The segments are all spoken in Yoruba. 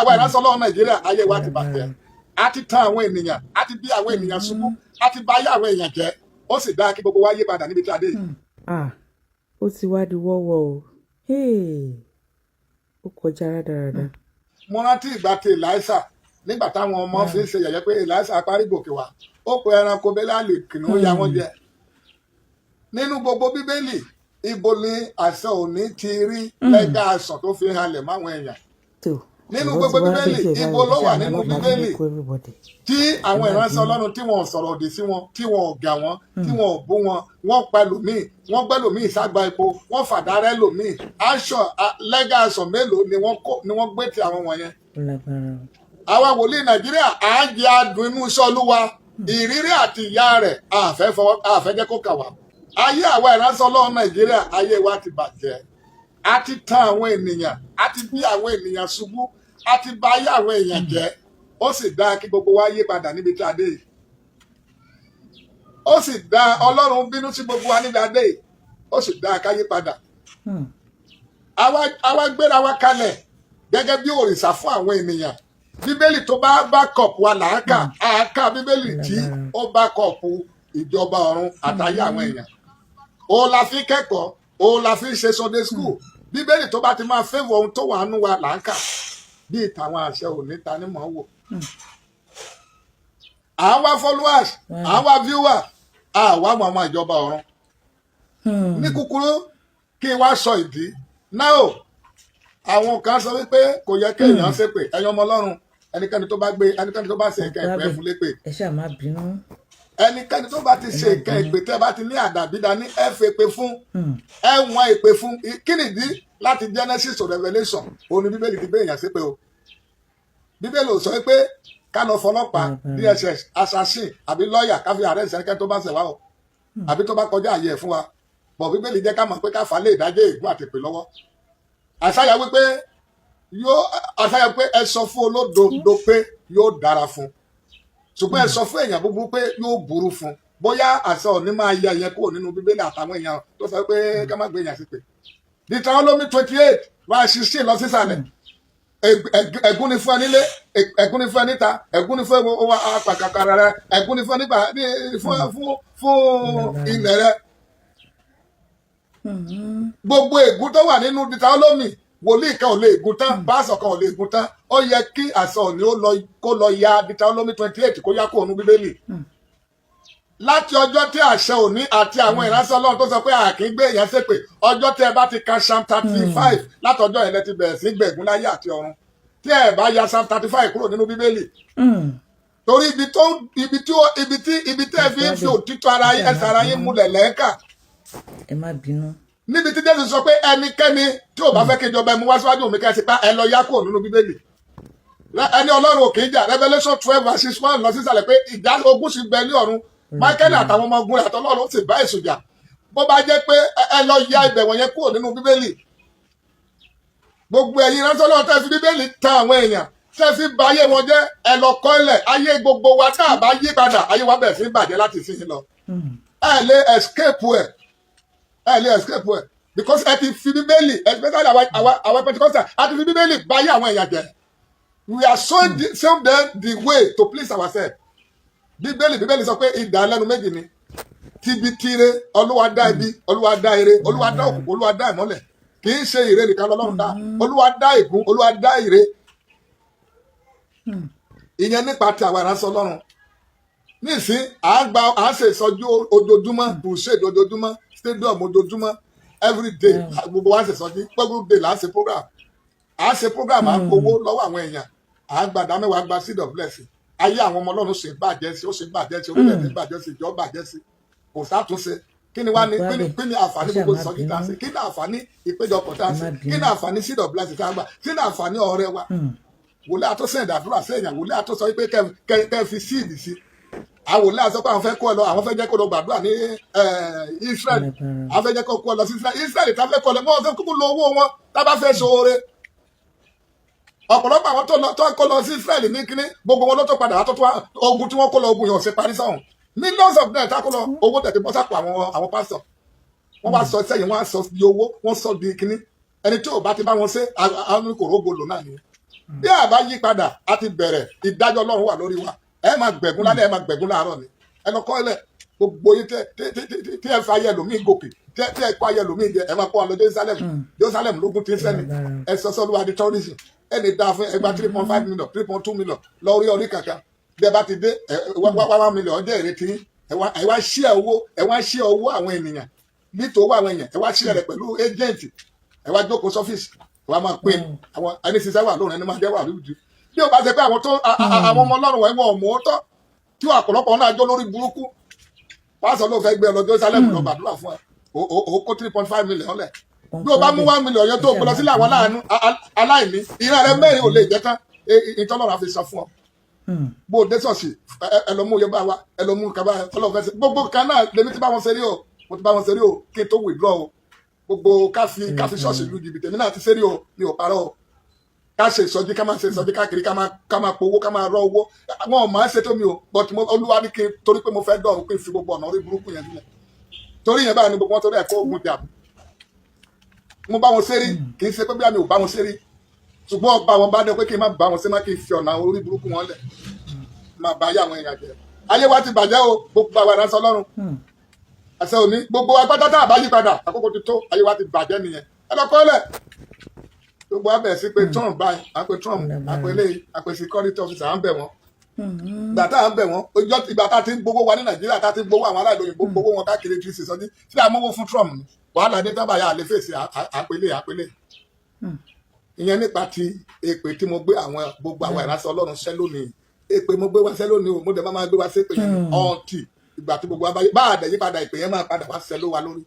Àwa ìránṣẹ́ Ọlọ́run Nàìjíríà, ayé wa ti bàjẹ́. A ti tan àwọn ènìyàn, a ti bí àwọn ènìyàn ṣubú, a ti bà ayé àwọn èèyàn jẹ́. Ó sì dáa kí gbogbo wa yí padà níbi tí a dé yìí. Ah, ó ti wá di wọ́wọ́ o. Hey, ó kọjá rádaràda. Mo rántí ìgbà tí Èlíṣà, nígbà táwọn ọmọ fi ń ṣe yẹ̀yẹ́ pé Èlíṣà parí gòkè wá, ó pe ẹranko bẹ́láàlì, kìnìún ya wọ́n jẹ. Nínú gbogbo Bíbélì, ibo ni àṣẹ òní ti rí lẹ́gà àṣọ tó fi halẹ̀ máwọn èèyàn? Tó Nínú ọ̀rọ̀ gbogbo ti wá Bíbélì, dójú ẹ̀ ibo báyìí. ló Ẹ wà ṣáà nínú má bínú Bíbélì kó everybody. tí Ẹ àwọn má ìránṣẹ́ bínú. Ọlọ́run tí wọn ò sọ̀rọ̀ òdì sí wọn, tí wọn ò gà wọ́n, tí wọn ò bú wọn? Wọ́n pa ẹlòmíì, wọ́n gbẹ́ lòmíì ságbá epo, wọ́n fàdárẹ́ lòmíì. Aṣọ lẹ́gà aṣọ mélòó ni wọ́n kó ni wọ́n gbé ti àwọn wọ̀nyẹn? Ó lágbára o. Àwa wòlíì Nàìjíríà, à ń jẹ adùn inú iṣẹ́ Olúwa, ìrírí àti ìyá rẹ̀ àfẹ́ fọwọ́ àfẹ́ jẹ́ kó kà wá. Ayé àwa ìránṣẹ́ Ọlọ́run Nàìjíríà, ayé wa ti bàjẹ́. A ti tan àwọn ènìyàn, a ti bí àwọn ènìyàn ṣubú, a ti bà ayé àwọn èèyàn jẹ́. Ó sì dáa kí gbogbo wa yí padà níbi tí a dé yìí. Ó sì dáa, Ọlọ́run bínú sí gbogbo wa níbi a dé yìí. Ó sì dáa ká yí padà. Àwa gbéra wa kalẹ̀ gẹ́gẹ́ bí òrìṣà fún àwọn ènìyàn. Bíbélì tó bá back up wa là á kà á kà. Bíbélì tí Lágbára. ó back up ìjọba ọ̀run àtàyé àwọn èèyàn, òun la fi kẹ́kọ̀ọ́, òun la fi ṣe Sunday school. Bíbélì tó bá ti máa favour ohun tó wà nú wa là ń kà, bí ìtàwọn àṣẹ òní ta ni mọ̀ ń wò. À ń wá followers, à ń wá viewer, à wá àwọn ìjọba ọ̀run. Ní kúkúrú, kí n wá sọ ìdí náà. Àwọn kan sọ wípé kò yẹ kéèyàn ṣépè. Ẹ̀yin ọmọ Ọlọ́run, ẹnikẹ́ni tó bá gbé, ẹnikẹ́ni tó bá ṣe ìkẹ́ ìpè fún lépè. Ẹ ṣáà má bínú. Ẹnikẹ́ni tó bá ti ṣe ìkẹ́ ìpè, tẹ́ bá ti ní àdàbí dání, ẹ fẹ́ pé fún, ẹ wọ́n ìpè fún. Kí nìdí? Láti Genesis to Revelation, òun ni Bíbélì ti gbé èèyàn ṣépè o. Bíbélì ò sọ pé ká lọ fọlọ́pàá, DSS, assassin àbí lọ́ọ̀yà, ká fi arrest ẹnikẹ́ni tó bá ṣẹ̀ wá o, àbí tó bá kọjá àyè ẹ̀ fún wa. Bọ̀ Bíbélì jẹ́ ká mọ̀ pé ká fà á lé ìdájọ́ ègún àtìpè lọ́wọ́. Àìsáyà wípé yóò, Àìsáyà pé ẹ sọ fún olódodo pé yóò dára fún, ṣùgbọ́n ẹ sọ fún èèyàn búburú pé yóò burú fún. Bóyá àṣà òní máa yẹ ìyẹn kúrò nínú Bíbélì àtàwọn èèyàn tó sọ pé ká má gbé èèyàn sí pé. Deuteronomy 28 verse 16 lọ sísàlẹ̀: ègún ni fún ẹ nílé, ègún ni fún ẹ níta, ègún ni fún ẹ owó apàkàkàrà rẹ, ègún ni fún ẹ nígbà fún fún ilẹ̀ rẹ. Gbogbo ègún tó wà nínú Deuteronomy, wòlíì kan ò lè gún tán, pásọ̀ kan ò lè gún tán. Ó yẹ kí àṣà òní ó lọ kó lọ ya Deuteronomy 28, kó yá kó nu Bíbélì. Láti ọjọ́ tí àṣẹ òní àti àwọn ìránṣẹ́ Ọlọ́run tó sọ pé àkín gbé èèyàn ṣépè, ọjọ́ tí ẹ bá ti ka Psalm 35, látọjọ́ yẹn lẹ ti bẹ̀rẹ̀ sí gbẹ̀gún láyé àti ọ̀run. Tí ẹ bá ya Psalm 35 kúrò nínú Bíbélì, torí ibi tó ibi tí ibi tí ibi tí ẹ fi ń fi òtítọ́ ara yín, ẹsẹ̀ ara yín múlẹ̀ lẹ́ẹ̀ka. Ẹ má bínú. Níbi tí Jésù sọ pé ẹnikẹ́ni tí ò bá fẹ́ kí ìjọba ẹ mú wá síwájú mi kẹ́sì pa, ẹ lọ yá kúrò nínú Bíbélì. Ẹni Ọlọ́run ò kì í jà. Revelation 12 verse 1 lọ sísàlẹ̀ pé ìjà ogun sì bẹ ní ọ̀run, Michael àtàwọn ọmọ ogun rẹ̀ àtọlọ́run sì bá èṣù jà. Bó bá jẹ́ pé ẹ lọ ya ibẹ̀ wọ̀nyẹn kúrò nínú Bíbélì. Gbogbo ẹ̀yin ránṣẹ́ Ọlọ́run tẹ́ fi Bíbélì tan àwọn èèyàn, tẹ́ fi bà ayé wọn jẹ́, ẹ lọ kọ́ ilẹ̀. Ayé gbogbo wa, tá a bá yí padà, ayé wa bẹ̀rẹ̀ sí bàjẹ́ láti ìsinyìí lọ. Ẹ lè escape ẹ, ẹ lè escape ẹ, because ẹ ti fi Bíbélì, especially àwa Pentecostal, a ti fi Bíbélì bà ayé àwọn èèyàn jẹ́. We are showing them the way to please ourselves. Bíbélì sọ pé idà ẹlẹ́nu méjì ni. Tibi tire, Olúwa dá ibi, Olúwa dá ire, Olúwa dá òkùnkùn, Olúwa dá ìmọ́lẹ̀. Kì í ṣe ire nìkan lọ́lọ́run dá. Olúwa dá ègún, Olúwa dá ire. Ìyẹn nípa ti àwọn ìránṣẹ́ Ọlọ́run. Nísìn, à ń gba, à ń ṣe ìsọjí ojoojúmọ́, crusade ojoojúmọ́, stadium ojoojúmọ́, every day gbogbo wa ń ṣe ìsọjí, every day là ń ṣe program, à ń ṣe program, à ń gbowó lọ́wọ́ àwọn èèyàn, à ń gba ìdámẹ́wàá, gba seed of blessing. Ayé àwọn ọmọ Ọlọ́run ṣe bàjẹ́ sí, ó ṣe bàjẹ́ sí, orílẹ̀-èdè bàjẹ́ sí, ìjọ bàjẹ́ sí, kò sátúnṣe. Kí ni wá ní kí ni àǹfààní gbogbo ìsọjí tá a ṣe? Kí ni àǹfààní ìpéjọpọ̀ tá a ṣe? Kí ni àǹfààní seed of blessing tá a gbà? Kí ni àǹfààní ọrẹ wa? Wòlíì àtúnṣe ìdàdúrà sí èèyàn, wòlíì àtúnṣe wípé kẹ́ fi seed sí. Àwọn wòlíì àsọ pé àwọn fẹ́ kó ẹ lọ, àwọn fẹ́ jẹ́ kó lọ gbàdúrà ní Israel, àwọn fẹ́ jẹ́ kó ẹ lọ sí Israel. Israel tá fẹ́ kó ẹ lọ, wọ́n fẹ́ kúkú lo owó wọn tá bá fẹ́ ṣoore. Ọ̀pọ̀lọpọ̀ àwọn tó lọ, tó kó lọ sí Israel ní kíní, gbogbo wọn ló tó padà wá tó tó ogun tí wọ́n kó lọ, ogun yẹn ò ṣe parí sọ̀hún. Millions of naira tá kó lọ, owó tẹ̀ ti bọ́ sápò àwọn pásítọ̀. Wọ́n wá sọ sẹ́yìn, wọ́n á sọ di owó, wọ́n sọ di kíní. Ẹni tí ò bá ti bá wọn ṣe, àwọn kò rógo lò náà nìyẹn. Bí a bá yí padà, a ti bẹ̀rẹ̀, ìdájọ́ Ọlọ́run wà lórí wa. Ẹ máa gbẹ̀gún lálẹ́, ẹ máa gbẹ̀gún láàárọ̀ ni. Ẹ lọ kọ́ ilẹ̀. Gbogbo yín tẹ tẹ tẹ tí ẹ fa ayé ẹlòmíì gòkè, tí ẹ kó ayé ẹlòmíì jẹ, ẹ máa kó wọn lọ Jerusalem. Jerusalem lógún tí ń sẹ́ni. Ẹ sọ sọ́lúwa di tourism. Ẹ lè dáa fún ẹgbàá 3.5 million, 3.2 million lórí orí kankan. Bí ẹ bá ti dé, ẹ wá wá 1 million jẹ́ ìrètí. Ẹ wá ṣí ẹ owó, ẹ wá ṣí owó àwọn ènìyàn, nítorí owó àwọn èèyàn, ẹ wá ṣí ẹ rẹ pẹ̀lú agent. Ẹ wá jókòó sọ́fíìsì, ẹ wá máa pín. Àwọn ẹni ṣiṣẹ́ wà lóhùn, ẹni máa jẹ́ wà lójú. Bí o bá ṣe pé àwọn tó àwọn ọmọ Ọlọ́run wọ̀nyí wọn ò mọ̀ ọ́ tọ́, tí ọ̀pọ̀lọpọ̀ náà jó lórí burúkú, pásọ ló fẹ́ gbé ẹ lọ Jerusalem lọ gbàdúrà fún ẹ, o kó 3.5 million lẹ̀. Bí o bá mú 1 million yẹn tó o gbé lọ sílẹ̀ àwọn aláàánú aláìní, ìran rẹ mẹ́rin ò lè jẹ́ tán. Ìtọ́lọ́run àfi sọ fún ọ. Bó o dé ṣọ́ọ̀ṣì, ẹ lọ mú iye bá wa, ẹ lọ mú kaba Ọlọ́run fẹ́ ṣe gbogbo kan náà. Lèmi ti bá wọn ṣeré o, mo ti bá wọn ṣeré o kí n tó withdraw o. Gbogbo káfi ṣọ́ọ̀ṣì lu jìbìtì, èmi náà ti ṣeré o, mi ò parọ́ o. Ká ṣe ìsọjí, ká máa ṣe ìsọjí káàkiri, ká máa powó, ká máa rọ owó, àwọn ò máa ń ṣe tó mi o. But mo Olúwa ní kí n torí pé mo fẹ́ dọ̀rùn, kí n fi gbogbo ọ̀nà orí burúkú yẹn sílẹ̀. Torí yẹn báyìí ni gbogbo wọn torí ẹ̀kọ́ ogun jà. Mo bá wọn ṣeré, kì í ṣe pé bí àmì ò bá wọn ṣeré, ṣùgbọ́n ọba wọn bá dé pé kí n má bá wọn ṣe, má kí n fi ọ̀nà orí burúkú wọn lẹ̀, máa bá ayé àwọn èèyàn jẹ. Ayé wa ti bàjẹ́ o. Gbogbo àwọn ìránṣẹ́ Ọlọ́run àṣẹ òní, gbogbo agbátá tá a bá yí padà, àkókò ti tó. Ayé wa ti bàjẹ́ nìyẹn. Ẹ lọ kọ́lẹ̀. Gbogbo wa bẹ̀rẹ̀ sí pé Trump báyìí, à ń pe Trump, à ń pe eléyìí, à ń pe security officer, à ń bẹ̀ wọ́n. Ìgbà tá à ń bẹ̀ wọ́n, ọjọ́ ìgbà tá a ti ń gbowó wa ní Nàìjíríà, tá a ti ń gbowó àwọn aláìlú òyìnbó, gbowó wọn káàkiri tí ń ṣe sọjí tí a mówó fún Trump ni. Wàhálà dé tábà yà á lè fèsì. À ń pe eléyìí, à ń pe eléyìí. Ìyẹn nípa ti èpè tí mo gbé àwọn gbogbo àwọn ìránṣẹ́ Ọlọ́run ṣẹ́ lónìí. Èpè mo gbé wá ṣẹ́ lónìí o, mo dẹ̀ máa gbé wá sí èpè yẹn ọ̀ǹtì ìgbà tí gbogbo wa bá àdẹ̀ yípadà, ìpè yẹn máa padà wá ṣẹ́ ló wa lórí.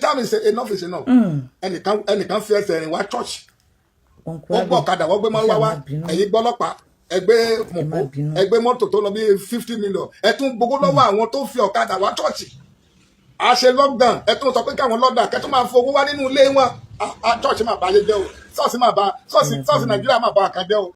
Time is enough is enough. Ẹnìkan fi ẹsẹ̀ rìn wá church, ó gbọ́ ọ̀kadà, wọ́n gbé mọ́lúwá wá. Ẹ̀yin gbọ́lọ́pàá, ẹgbẹ́ mọ̀kó, ẹgbẹ́ mọ́tò tó lọ bí 50 million. Ẹ tún gbogbo lọ́wọ́ àwọn tó fi ọ̀kadà wá church. A ṣe lockdown, ẹ tún sọ pé káwọn lockdown kẹ́ tún máa fowó wá nínú ilé wọn. Church máa bá ayé jẹ́ o. Ṣọ́ọ̀ṣì máa bá ṣọ́ọ̀ṣì Nàìjíríà máa bá àkàn jẹ́ o.